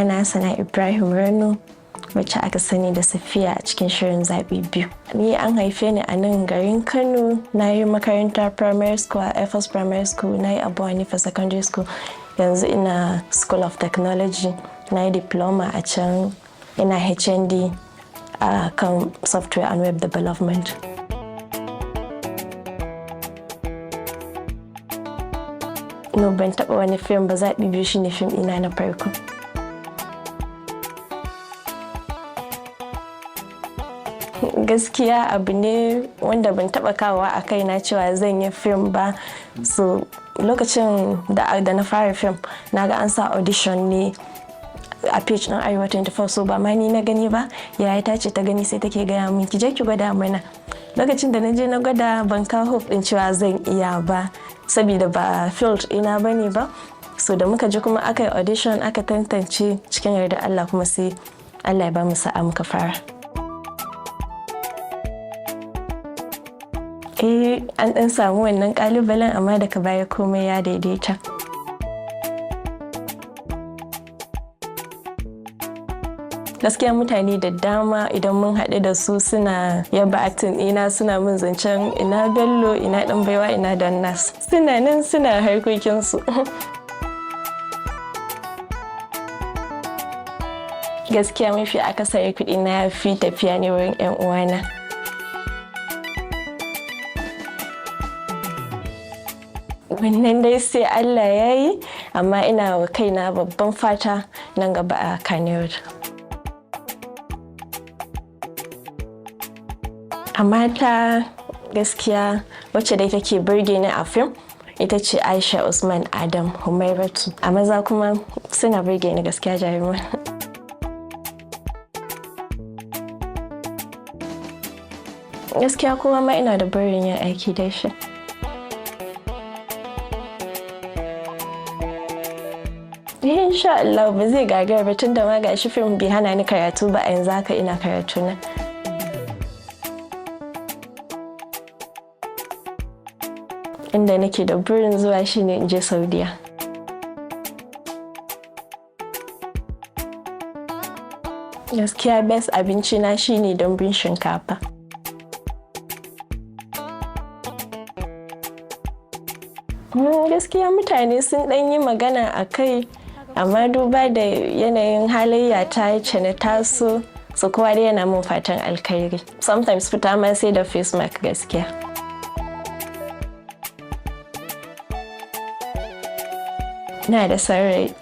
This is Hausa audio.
Na Sana Ibrahim Rano, wacce aka sani da Safiya a cikin shirin Zaɓi Biyu. Ni an haife ni a nan garin Kano, na yi makaranta primary school a Air Primary School, na yi Abu Hanifa Secondary School, yanzu ina School of Technology, na yi diploma a can, ina HND a kan software and web development. No, ban taɓa wani fim ba, Zaɓi Biyu shine fim ina na farko. Gaskiya abu ne wanda ban taba kawowa a kaina cewa zan yi fim ba. So lokacin da na fara fim, na ga an sa audition ne a page ɗin Arewa 24. So ba ma ni na gani ba, yaya ta ce ta gani, sai take gaya min, "Ki je ki gwada mana." Lokacin da na je na gwada, ban kawo hope din cewa zan iya ba, saboda ba field ina bane ba. So da muka je kuma aka yi audition, aka tantance, cikin yarda Allah kuma sai Allah ya ba mu sa'a muka fara. Eh, an ɗan samu wannan ƙalubalen, amma daga baya komai ya daidaita. Gaskiya mutane da dama idan mun haɗu da su suna yaba acting ina, suna min zancen ina Bello, ina ɗan baiwa, ina Dannas. Suna nan suna harkokinsu. Gaskiya mafi akasari kuɗi na fi tafiya ne wurin 'yan uwana. Wannan dai sai Allah ya yi, amma ina wa kaina babban fata nan gaba a Kannywood. A mata, gaskiya wacce dai take burge ni a fim ita ce Aisha Usman Adam, Humairatu. A maza kuma suna burge ni gaskiya jaruman. Gaskiya kowa ma ina da burin yin aiki da shi. Insha Allah ba zai gagara ba, tun da ma gashi fim bai hana ni karatu ba, a yanzu haka ina karatu na. Inda nake da burin zuwa shine in je Saudiya. Gaskiya best abinci na shine dambun shinkafa. Gaskiya mutane sun ɗan yi magana a kai, amma duba da yanayin halayya ta yace na taso, su kowa dai yana mun fatan alkhairi. Sometimes fita ma sai da face mask gaskiya. Na da saurayi.